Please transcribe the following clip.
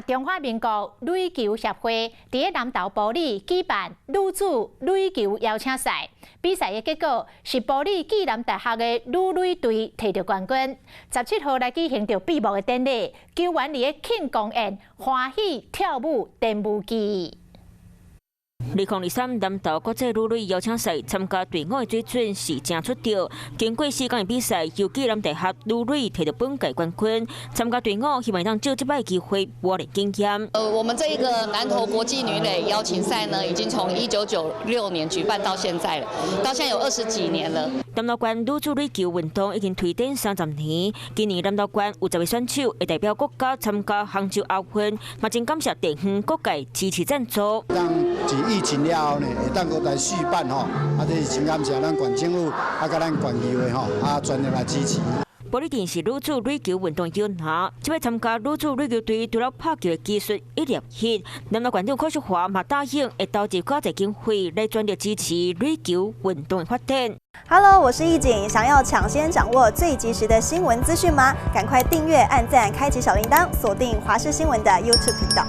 中華民國壘球協會佇咧南投埔里舉辦女子壘球邀請賽，比賽的結果是埔里暨南大學的女壘隊提著冠軍。17號來舉行著閉幕的典禮，球員佇咧慶功宴歡喜跳舞典舞機。2023南投國際女壘邀請賽參加隊伍的水準是誠出眾。經過4工的比賽，由暨南大學女壘提著本屆冠軍。參加隊伍希望當藉這擺機會磨練經驗。我們這一個南投國際女壘邀請賽呢，已經從1996年舉辦到現在了，到現在有20幾年了。南投縣女子壘球運動已經推展30年，今年南投縣有10個選手會代表國家參加杭州亞運，嘛真感謝地方各界支持贊助。疫情了後呢，會當閣來續辦吼，啊，這是真感謝咱縣政府啊，佮咱縣議會吼，啊，全力來支持。埔里鎮是女子壘球運動搖籃，這擺參加女子壘球隊，除了拍球的技術一粒hit，南投縣長柯淑華嘛答應會投入較濟經費來全力支持壘球運動的發展。 Hello，我是易景，想要搶先掌握最及時的新聞資訊嗎？趕快訂閱、按讚、開啟小鈴鐺，鎖定華視新聞的 YouTube 頻道。